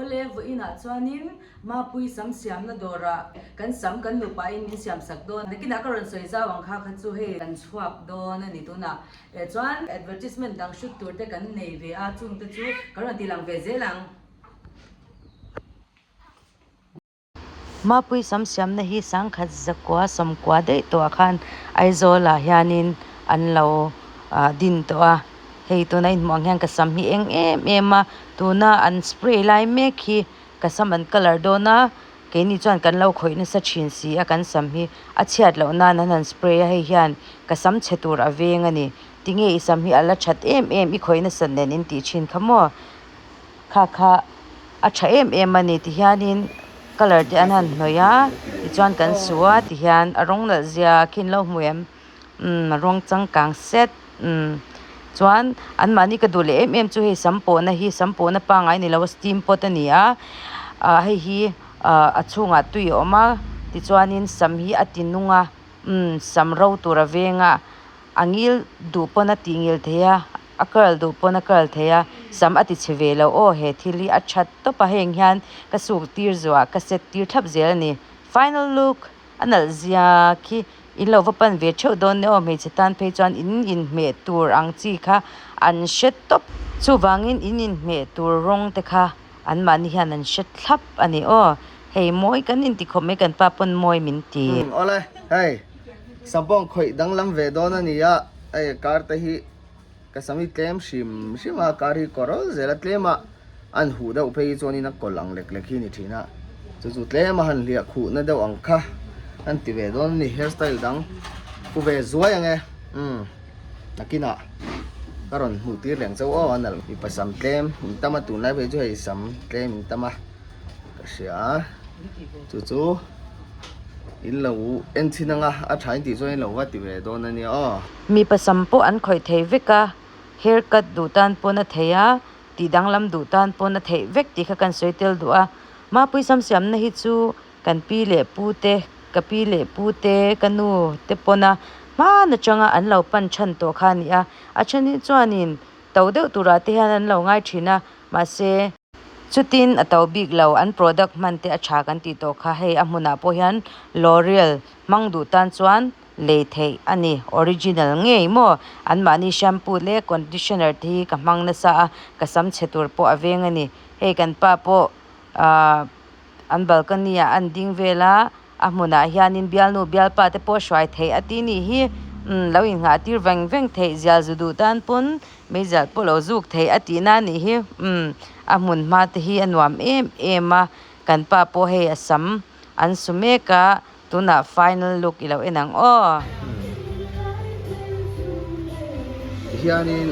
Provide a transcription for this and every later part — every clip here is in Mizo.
Awle, vawiinah chuanin Mapui sam siamna dawrah kan sam kan nupain min siam sak dawn. Nakinah ka rawn sawi zau ang kha kha chu hei kan chhuak dawn a ni tunah. Eh chuan advertisement dang hrut tur te kan nei ve a, chung te chu ka rawn ti lang ve zel ang. Mapui sam siamna hi sangkhat zakua sawmkua daih tawhah khan Aizawlah hianin an lo din tawh a, hei tuna inhmuh ang hian ka sam hi eng em em a, tuna an spray lai mek hi ka sam an colour dawn a, keini chuan kan lo khawih nasa thin si a kan sam hi a chhiat loh nan an han spray a, hei hian ka sam chhe tur a veng a ni, tinge i sam hi a la that em em i khawih nasat nen in tih thin kha maw? Kha kha a tha em em a ni tihianin colour te an han hnawih a tichuan kan su a tihian a rawng nalh zia khi an lo hmu em umm a rawng changkang set umm chuan anmahni ka duh leh em em chu hei sam pawhna hi sam pawhna pangngai ni lo a steam pot a ni a ah hei hi ah a chhungah tui a awm a tichuanin sam hi a ti nung a umm sam ro tur a veng a a ngil duh pawn a tih ngil thei a. A curl duh pawn a curl thei a, sam a ti chhe ve lo aw he thil hi a that tawp a heng hian ka suk tir zuah ka set tir thlap zel a ni. Final look a nalh zia khi in lo va pan ve theuh dawn nia aw hmeichhe tan phei chuan in inhmeh tur ang chi kha an hre tawp. Chuvangin in inhmeh tur rawng te kha anmahni hian an hre thlap a ni aw. Hei mawi kan inti khawp mai kan pa pawn mawi min ti. Umm awle hei sampawng khawih danglam ve dawn a nia hei car te hi. Ka sam hi tlem hrim hrim a, kar hi kawrawl zel a, tlem a an huh deuh phei hi chuanin a kawlh ang lek lek hi a ni thin a, chu chu tlem a han hliah khuhna deuh ang kha an ti ve dawn a ni, hair style dang pu ve zuai ang e, umm nakinah ka rawn hmuh tir leng chauh aw a nalh mipa sam tlem in tam a tunlai phei chu hei sam tlem in tam a ka hria a chu chu. In lo en chhin anga a tha in tih chuan in lo va ti ve dawn a nia aw. Mipa sam pawh an khawih thei vek a, hair cut duh tan pawn a thei a, tih danglam duh tan pawn a theih vek tih kha kan sawi tel duh a. Mapui sam siamna hi chu kan pi leh pu te, ka pi leh pu te, ka nu te pawna hman atanga an lo pan than tawh kha a ni a. A then hi chuanin to deuh turah te hian an lo ngai thin a, mahse, Chutin a to bik lo, an product hman te a tha kan tih tawh kha, hei a hmunah pawh hian L'Oreal hmang duh tan chuan lei theih a ni, original ngei maw? Anmahni shampoo leh conditioner te hi ka hmang nasa a, ka sam chhe tur pawh a veng a ni. Hei kan pa pawh ahh an balcony ah an ding vel a. A hmunah hianin bialnu bialpa te pawh hruai theih a ti nih hi umm lo inngah tir veng veng theih zial zu duh tan pawn meizial pawh lo zuk theih a tihna a nih hi umm a hmun hma te hi a nuam em em a kan pa pawh hei a sam an su mek a tunah final look i lo en ang aw. Tihianin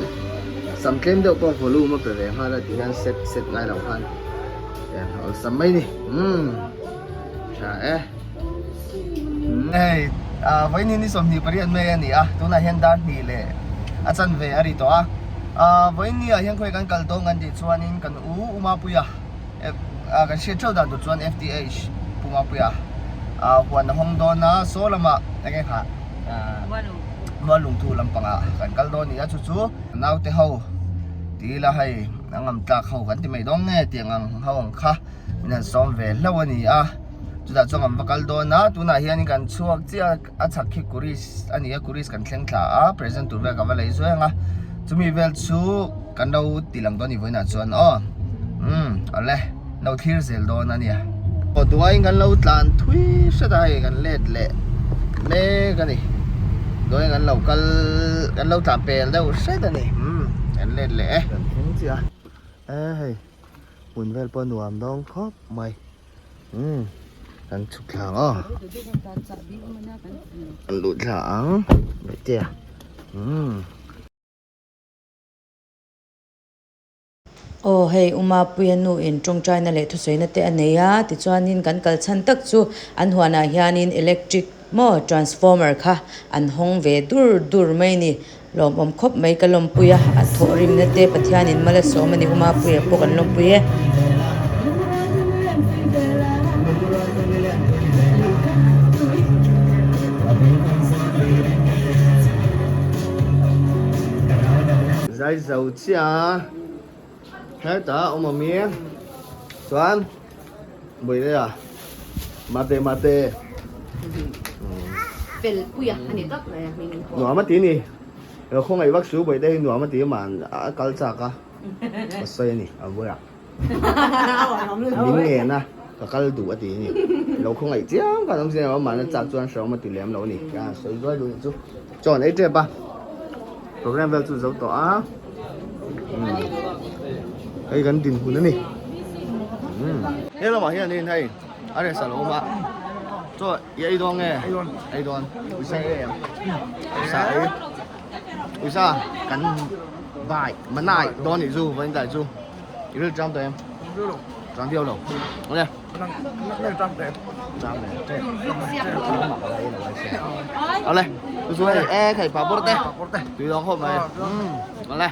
sam tlem deuh pawh volume a pe ve nghal a tihian set set ngai lo khan awlsam mai ni umm. Tha e. Hei vawiin hi ni 28 mai a ni a, tunah hian dar hnih leh a chanve a ri tawh a. Vawiin ni ah hian khawi kan kal dawn kan tih chuanin kan u U Mapuia kan hriat theuh dan tur chuan FTH Pu Mapuia huan a hawng dawn a, saw lamah eng eng ah Mualungthu lampangah kan kal dawn a ni a, chu chu naute ho ti ila hei a ngam tlak ho kan ti mai dawn nge tiang ang ho ang kha. Min han sawm ve hlauh a ni a, chutah chuan kan va kal dawn a, tunah hianin kan chhuak chiah a, a chhak khi Kuriz a ni a, Kuriz kan thleng thla a, present tur vel ka va lei zuai ang a, chumi vel chu kan lo ti lang dawn a ni vawiinah chuan aw, umm awle lo thlir zel dawn a nia. Aw duaiin kan lo tlan thui hret a hei kan let leh mek a ni, duaiin kan lo kal kan lo tlan pel deuh hret a ni, umm kan let leh e. Kan thleng chiah a, e hei. Hmun vel pawh nuam dawng khawp mai umm kan chhuk thla ang aw kan luh thla ang bawihtea umm. Aw hei Umapuia nu in tawngtaina leh thusawiina te a nei a tichuanin kan kal chhan tak chu an huanah hianin electric maw transformer kha an hawng ve dur dur mai a ni. Lawmawm khawp mai ka lawmpui a, a thawhrimna te Pathianin mal a sawm a ni Umapuia pawh kan lawmpui e. Zai zo chiah a, hetah awm awm i. Chuan Buirea Mate mate. Fel puia a ni tak mai a hming pawh. Nuam a ti ni. Lo khawngaih vak su Buite hi nuam a ti man a kal chak a. Ka sawi a ni a buaiah. Min ngen a ka kal duh a ti a ni. Lo khawngaih chiang kan awm zia man a chak chuan hreawm a ti lem lo a ni. Ka sawi zuai duh ni chu. Chaw an ei tep a. Program vel chu zo tawh a. Hei kan dinhmun a ni. He lamah hianin hei a resa lo awm a. Chaw i ei dawn nge? Ei dawn. Uisa ei em? Uisa ei. Uisa kan bai manai dawn nih chu vawiin tlai chu. I ril tang tawh em? Tang viau lo. Awle. Tang leh tep. Awle. Chu chu hei e thei pa bawr te. Tui dawn khawp mai. Awle.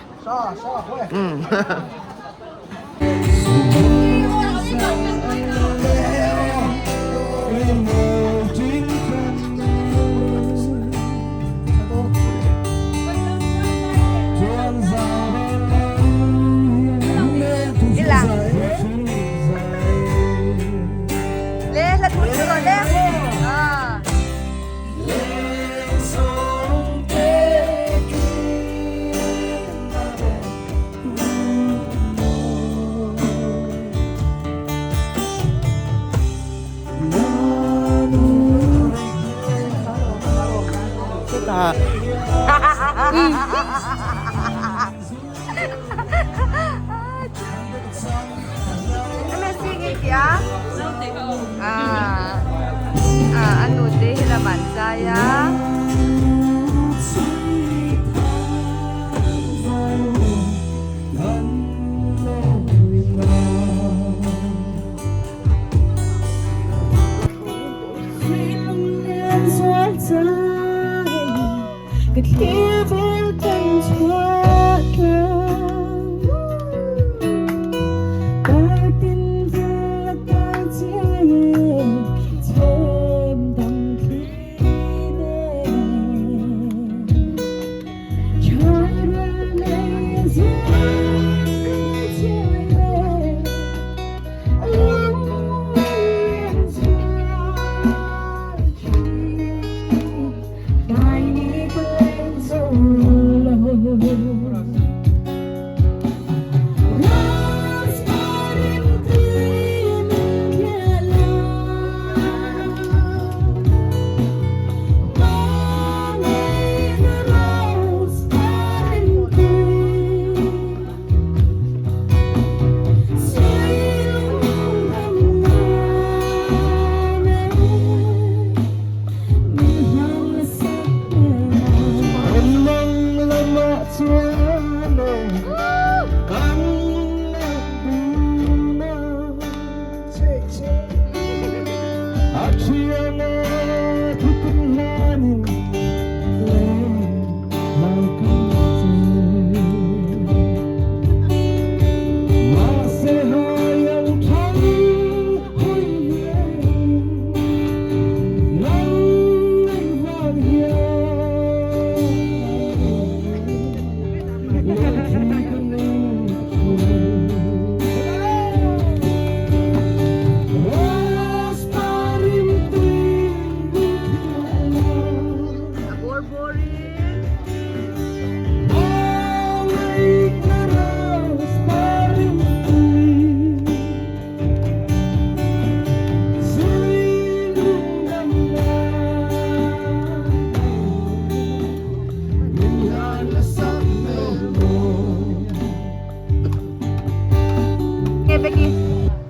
Nge Becky?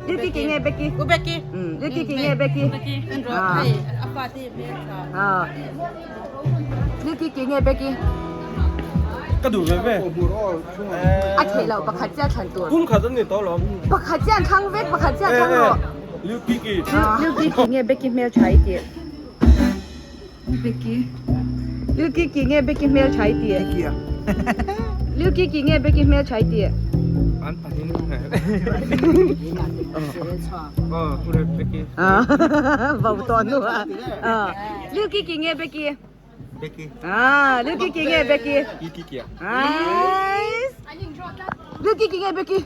Lilki ki nge Becky? U Becky. Lilki ki nge Becky? Becky. En ro hei a pa te me tha. Ah. Lilki ki nge Becky? Ka duh ve ve. A thei lo pakhat chiah thlan tur. Kum khat an ni tawh lo. Pakhat chiah an thlang vek pakhat chiah thlang rawh. Lilki ki. Lilki ki nge Becky hmel tha i tih? Becky. Lilki ki nge Becky hmel tha i tih? Becky a. Lilki ki nge Becky hmel tha i tih? An pahnih Oh, pure Becky. Vau tawh hnu a. Lilki ki nge Becky? Becky. Ah, Lilki ki nge Becky? Lilki ki a. Nice. Lilki ki nge Becky?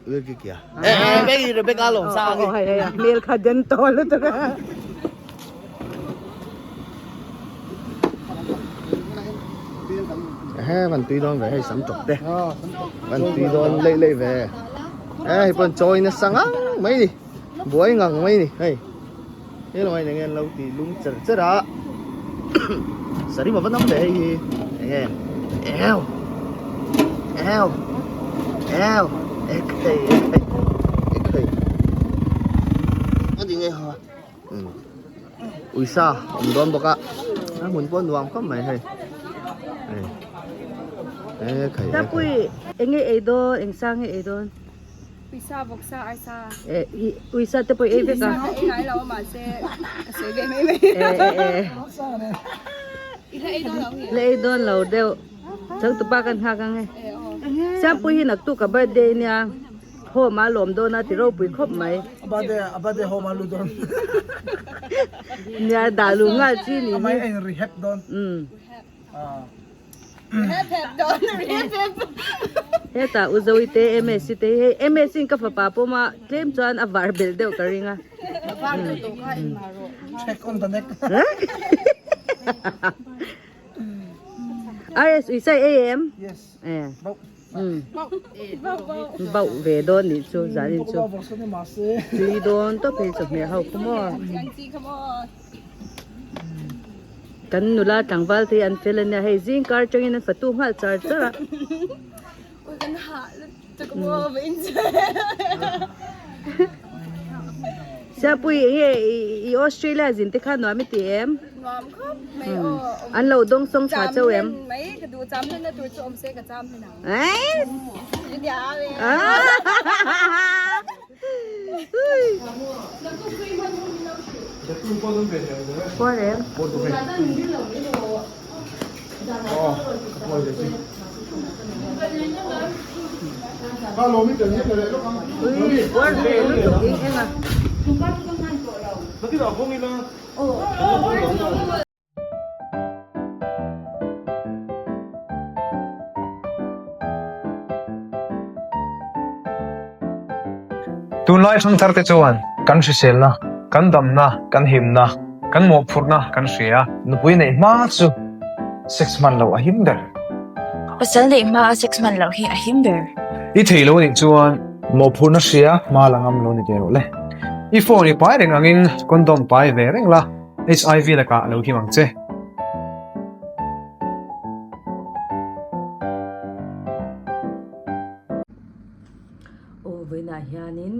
Wilkikia. Eh eh Becky Rebecca lawm sa ang hei hei a hmel kha den tawh lutuk a. Ehe van tui dawn ve hei sam tawp te van tui dawn leih leih ve eh hei pawh chawi nasa ngang mai ni buai ngang mai ni hei he lo eng eng lo ti lung cher cher a sari ma va nam ve hei hi eng nge eu eu eu ekhei ekhei ekhei a ti nge ha uisa awm dawn bawk a a hmun pawh nuam khawp mai hei hei ekhei Tapui enge ei dawn eng sang nge ei dawn Uisa vawksa arsa. Eh i uisa te pawh i ei vek a. Uisa ka ei ngai lo a mahse ka sawi ve mai mai. Eh eh eh. I la ei dawn lo nge? La ei dawn lo deuh. Changtupa kan nghak ang e. Siampui hi naktuk a birthday nia home a lawm dawn a ti ropui khawp mai. A birthday a birthday home a lut dawn. Nia dah luh nghal chi ni hi. Amah hi a in rehab dawn. Umm. Hetah U Zoe te Msi te hi hei Msi in ka fapa pawm a tlem chuan a var belh deuh ka ring a. Check on the neck. RS uisai ei em? Yes. Eh. Bauh. Bauh ve dawn nih chu zanin chu. Tui dawn tawp hei chawhmeh ho khu maw. Kan nula tlangval te hi an fel ania hei zing kar atangin an fatu nghal char char a. Siapui enge i Australia zin te kha nuam i ti em? Nuam khawp mai aw. An lo dawng sawng tha chauh em? Mai ka duh cham hlen na tur chu awm se ka cham hlen ang. Tunlai hrangthar te chuan kan hriselna, kan damna, kan himna, kan mawhphurhna kan hria. Nupui neih hma chu sex hman loh a him ber. Pasal neih hma a sex hman loh hi a him ber. I thei lo anih chuan mawhphurhna hria hma la ngam lo ni ve rawh le. I phone i pai reng angin condom pai ve reng la. HIV lakah a lo him ang che. Aw vawiinah hianin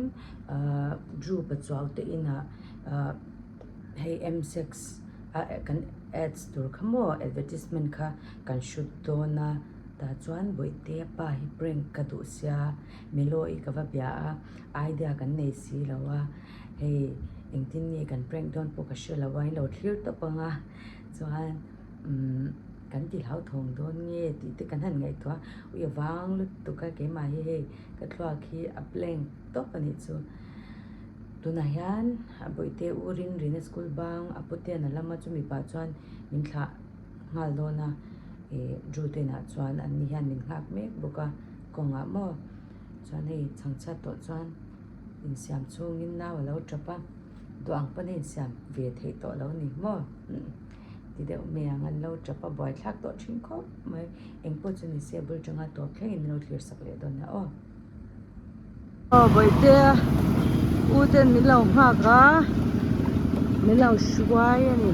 ahh Drew Pachuau te inah ahh hei M six a kan ads tur kha maw advertisement kha kan shoot dawn a tah chuan bawihtea pa hi prank ka duh sia Melo-i ka va bia a idea kan nei si lo a. Hei engtin nge kan prank dawn pawh ka hre lo a, in lo thlir tawp ang a, chuan umm kan ti hlauthawng dawn nge tih te kan han ngaihtuah a, ui a vang lutuk a keimah hi hei ka thluak hi a blank tawp a nih chu. Tunah hian a bawihte u Rinrina school bang a putian a lam a chumi pah chuan min thlah nghal dawn a, ih Drew te inah chuan an ni hian min nghak mek bawk a kawngah maw chuan hei chhangchhiat tawh chuan. Insiam chhungin nau a lo tap a, duh ang pawn a insiam ve theih tawh lo ni maw? Ti deuh mai ang, an lo tap a, buaithlak tawh thin khawp mai. Engpawh chu ni se bul tanga tawp thlengin min lo thlir sak leh dawn nia aw. Aw Bawihtea u ten min lo nghak a, min lo hruai a ni.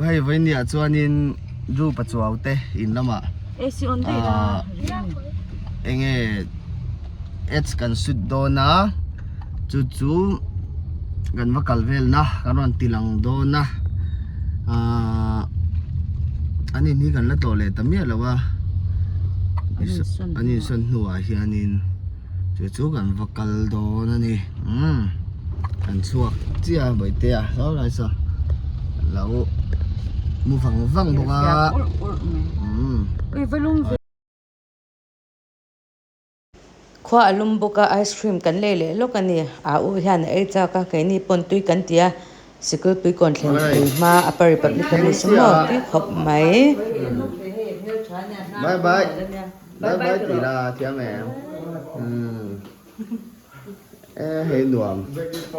Hei vawinia chuanin Drew Pachuau te in lamah AC on daih la. Enge ads kan shoot dawn a chu chu kan va kal vel na kan rawn ti lang dawn a ahh an in hi kan la tlawh leh ta miah lo a an insawn hnuah hianin chu chu kan va kal dawn a ni umm kan chhuak chiah a bawihtea saw lai saw lo mu vang vang bawk a umm. Khua a lum bawk a ice cream kan lei leh lawk a ni a u hian a ei chak a keini pawn tui kan ti a sikul pui kawn thlen thleng hma Upper Republic a ni sa maw tui khawp mai. Bye bye bye bye tih la thiam em. Umm e hei nuam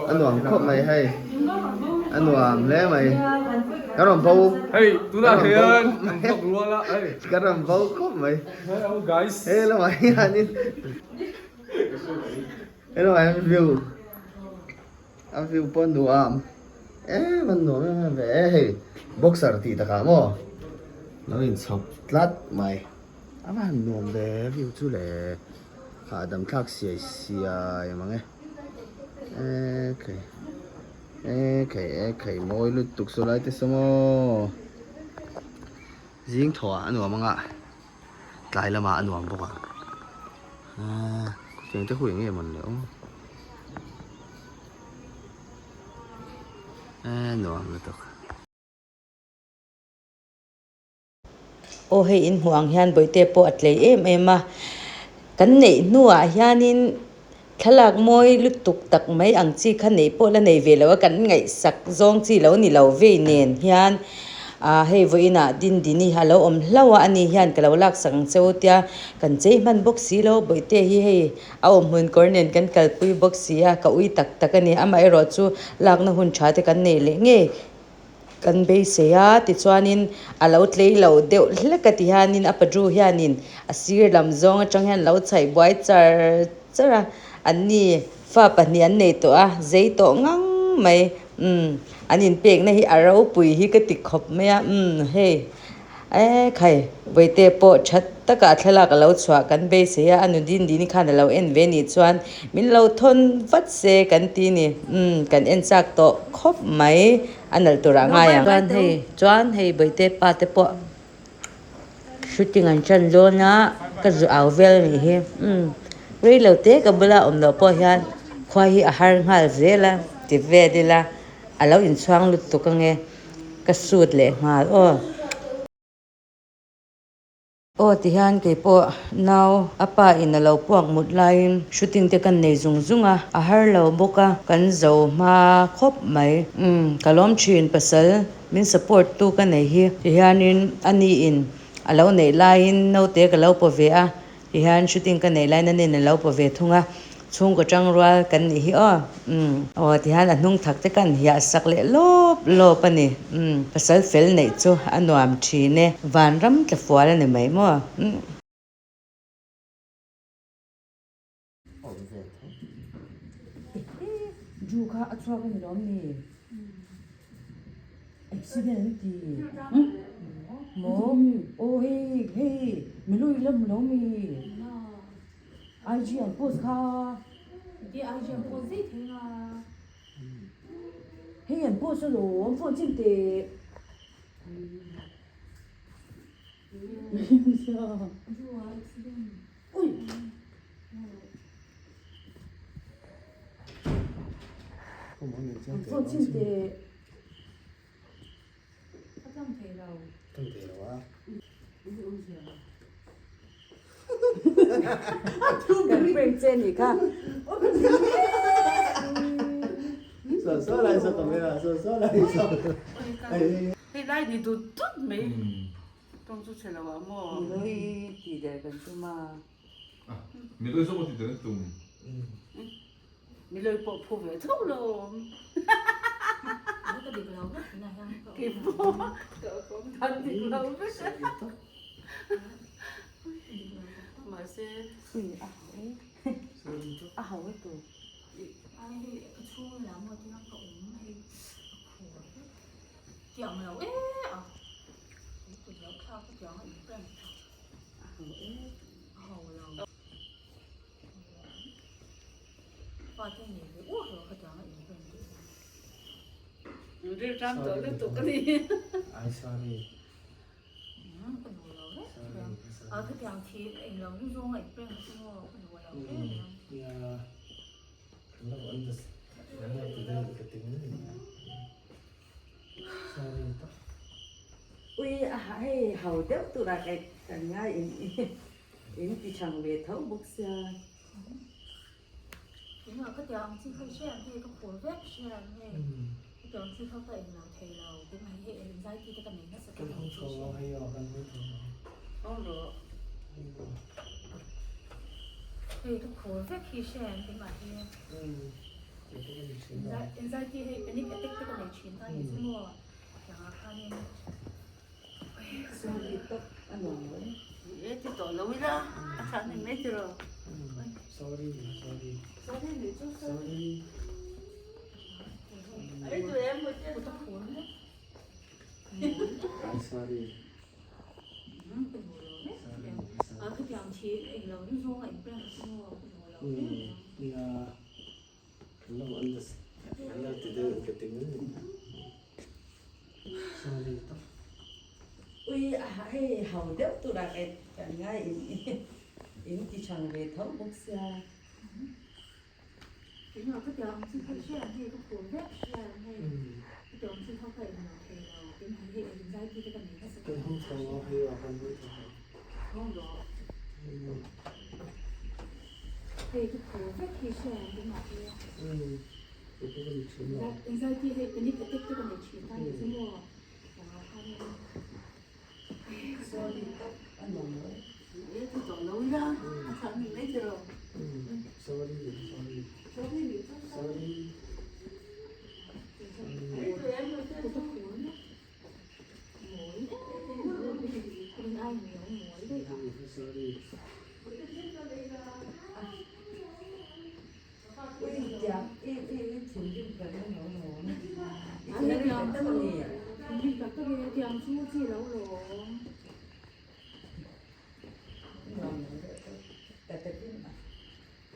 a nuam khawp mai hei a nuam hle mai ka rawn bo hei tunah hian an vlog rual a hei ka rawn bo khawp mai hello guys hei lamah hianin hei lamah hian view a view pawh nuam em a nuam em em ve e hei boxer tih takah maw lo inchhawp tlat mai. A va han nuam ve view chu le hahdam thlak siai siai mang e ekhei ekhei ekhei mawi lutuk saw lai te saw maw zing thaw ah a nuam ang a tlai lamah a nuam bawk ang aaa khutiang te khu eng nge mawn le aw eee nuam lutuk. Aw hei in hmuh ang hian bawihte pawh a tlei em em a, kan neih hnuah hianin thlalak mawi lutuk tak mai ang chi kha neih pawh la nei ve lo a, kan ngaihsak zawng chi lo ni lo vei nen hian ah hei vawiinah Dindini a lo awm hlauh a, ani hian ka lo laksak ang che u tia kan chei hman bawk si lo bawihte hi hei a awm hmun kawr nen kan kalpui bawk si a, ka ui tak tak a ni amaherawhchu lakna hun tha te kan nei leh ngei. Kan beisei a, tichuanin a lo tlei lo deuh hlek a ti hianin a Padru hianin a sir lam zawng atang hian a lo chhaih buai char char a, anni fa pahnih an nei tawh a, zei tawh ngang mai, umm an inpekna hi a ropui hi ka ti khawp mai a, umm hei e khai Bawihte pawh that takah thlalak a lo chhuah kan beisei a, a nu Dindini khan a lo en ve nih chuan min lo thawn vat se kan ti ni, umm kan en chak tawh khawp mai a nalh turah ngai ang. Chuan hei chuan hei Bawihte pa te pawh shooting an ṭan dawn a, ka zu au vel a nih hi, umm rei lo te ka bula awm loh pawh hian khua hi a har nghal zel a ti vel ila a lo inchhuang lutuk ange. Ka suit leh nghal aw. Aw tihian keipawh nau a pa in a lo puak mut laiin shooting te kan nei zung zung a, a har lo bawk a, kan zo hma khawp mai. Umm ka lawm thin pasal min support tu ka nei hi tihianin a ni in a lo neih laiin naute ka lo paw ve a, Tihian shooting ka neih lain anin a lo paw ve thung a, chhungkaw tang rual kan nih hi aw. Umm. Aw tihian a hnung thak te kan hiah sak leh lawp lawp a ni. Umm. Pasal fel neih chu a nuam thin e. Vanram tla fual a ni mai maw. Umm. Ju kha a chhuak a ni lawm ni? Accident an ti. Maw? Aw hei hei Melo i la hmu lo mi? IG an post kha. Ti IG an post zet thei nga. Hei an post alawm phone chin teh. Hei lai ni dut dut mai tawng chu chhe lo ah maw. Milui tih der kan tum a. Milui zawk a tih der an tum. Milui pawh phu ve tho lo. Kei pawh ka awm dan dik lo vek. Mahse. A ho e tu. Tiang lo e a kut lo thlak ka tiang a in prank a ho e a ho lo pa te nei ve uak lo kha tiang a in prank duh Rilru ram tawh lutuk a ni. Ai sorry. Ka duh lo vek a ka tiang thi eng lo ni zawng a in prank chu maw ka duh lo em em. Yeah. Kan lo understand ti deuh ka ti mai. Sorry tak. Ui a hei ho deuh turah ka kan ngai in in ti chang ve tho bawk sia. Engah ka tiang chi kha i hre ang hei ka phur vek hre ang hei ka tiang chi kha ka eng lo thei lo keimah hi hei anxiety te ka nei nasa Kan hawng tho lo hei aw kan hawng tho lo. Hawng rawh. Hei ka khur vek hi hre ang keimah hi. Anxiety hei panic attack te ka nei thin ta ni chu maw. Tiangah khanin Sorry tak a nuam lo e. E ti tawh lo ila a tha ni mai tiraw. Sorry sorry. Sorry ni chu sorry. Ai tu em mo che. I'm sorry. A khatiang thi englo na zawng a in prank chu maw ka duh lo. Nia kan lo understand kan lo ti deuh ka ti mai ni. Sorry tak. Ui hei ho deuh tur ah kan ngai in in ti chang ve tho bawk sia. Keimah ka tiang chi kha hriat hei ka phur vek hriat hei ka tiang chi kha ka inlo thei lo keimah hi hei anxiety te ka nei nasa Kan hung chho a hei a kan hung chho hei ka phur vek hi hriat keimah hi anxiety hei panic attack te ka nei thin ta ni chu maw tiangah khanin Sorry tak a nuam lo e. E ti tawh lo ila a tha ni mai tiraw. Sorry sorry. Sorry ni chu sorry. Ai tu em mo che. Sorry. Ui tiang i i i thinrim ka ring lo lawm. I thinrim tak tak a ni. Thinrim tak tak e tiang chu chi lo lawm. Nuam lo deuh tawp. Ta takin a hrethiam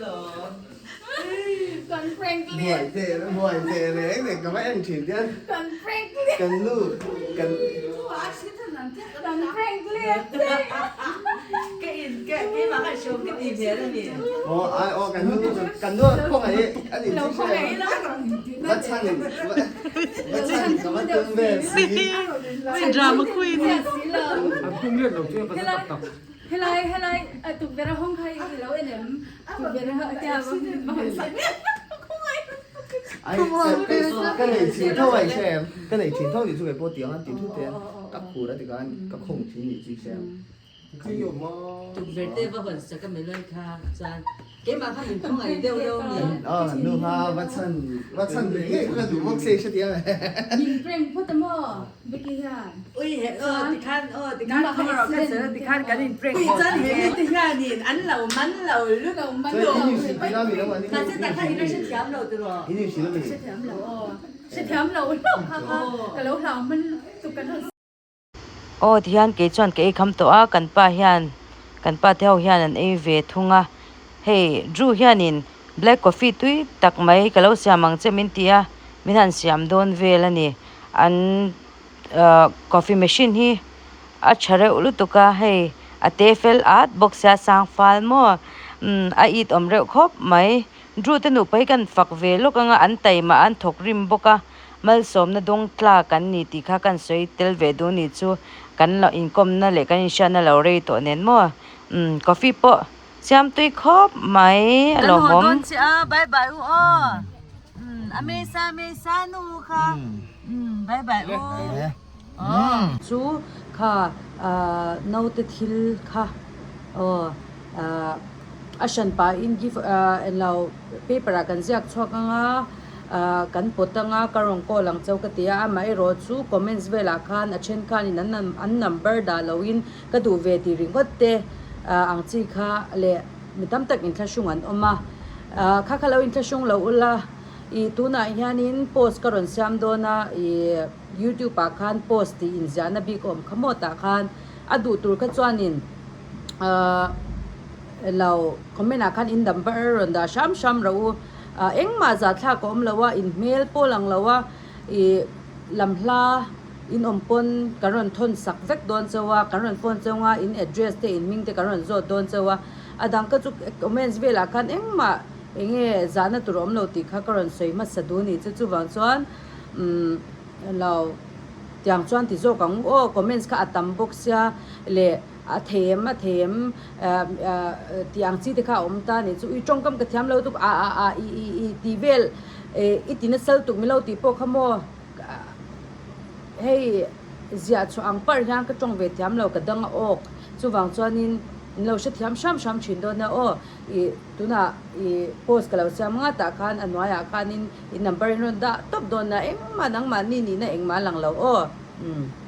lo. Buai teh buai teh reng reng ka va en thin tian kan nu kan aw ai aw kan nu kan nu khawngaih a ni chu hre va chhan in va chhan ka va tum vel si Drama queen. An tum let lo chu ka tak tak. Helai helai tukverh a hawng kha i lo en em? Tukverh a tia Ai ka nei thin tho ai hre em ka nei thin tho ni chu kei pawh tiang an ti thut te ka khur a ti khan ka khawng thin ni chu hre em. Tukverh te va hawn sak a melai kha chuan keimah kha min khawngaih deuh lo ni. Aw nu kha va chhan va chhan ve ngei kha ka duh bawk se hre tiang e. Min prank phawt a maw Vicky hian. Ui he aw tikhan aw tikhan khaw rawh ka sawi tikhan kan in prank ui chuan he mi te hianin an lo man lo lut Lo man Chuan lo. in inhrilh tih na mi lo an Mahse tak kha in a hrethiam lo tiraw. In inhrilh a mi. Hrethiam lo aw. Hrethiam lo hlauh kha kha ka lo hlau man lutuk kan rawn Aw tihian kei chuan ka ei kham tawh a, kan pa hian kan pa te ho hian an ei ve thung a, hei Drew hianin black coffee tui tak mai ka lo siam ang che min ti a, min han siam dawn vel a ni, an ahh coffee machine hi a tha reuh lutuk a, hei a te fel at bawk sia sang fal maw umm a it awm reuh khawp mai, Drew te nupa hi kan fak ve lawk ang a, an taima an thawk rim bawk a. Malsawmna dawng tlak an ni tih kha kan sawi tel ve duh ni chu kan lo inkawmna leh kan inhriatna lo rei tawh nen maw? Umm coffee pawh siam tui khawp mai a Kan haw lawmawm. dawn che a, bye bye u aw. Umm a mesa mesa nu kha. Umm bye bye u. Aw. Chu kha ah naute thil kha aw ah a hran pahin gift ah englo paper ah kan ziak chhuak ang a. Ahh kan pawt anga ka rawn call ang chau ka ti a, amaherawh chu comments velah khan a then khanin an an number dah loin ka duh ve tih ringawt te ahh ang chi kha leh mi tam tak inthlahrung an awm a, ahh kha kha lo inthlahrung lo ula ih tunah hianin post ka rawn siam dawn a ih youtube ah khan post tih inziahna bik a awm kha maw tah khan a duh tur kha chuanin ahh lo comment ah khan in number rawn dah hram hram rawh u. Ah engmah zahthlak a awm lo a, in hmel pawh lang lo a, ih lam hla in awm pawn kan rawn thawn sak vek dawn chauh a, kan rawn phone chauh a, in address te in hming te kan rawn zawt dawn chauh a, a dang ka chu comments velah khan engmah eng nge zahna tur a awm lo tih kha ka rawn sawi hmasa duh a ni chu, chuvang chuan umm lo tiang chuan ti zawk ang u aw, comments kha a tam bawk sia leh. A thei em, a thei em tih ang chi te kha a awm ta a nih chu. Ui tawngkam ka thiam lo tuk a a a i i i tih vel i ti nasal tuk milo tih pawh kha maw hei ziah chhuah ang parh hian ka tawng ve thiam lo ka dang a awk. Chuvang chuanin in lo hrethiam hram hram thin dawn nia aw. I tunah i post ka lo siam nga tah khan a hnuaiah khanin i number in rawn dah tawp dawn nia engmah nangmahni nihna engmah a lang lo aw. Umm.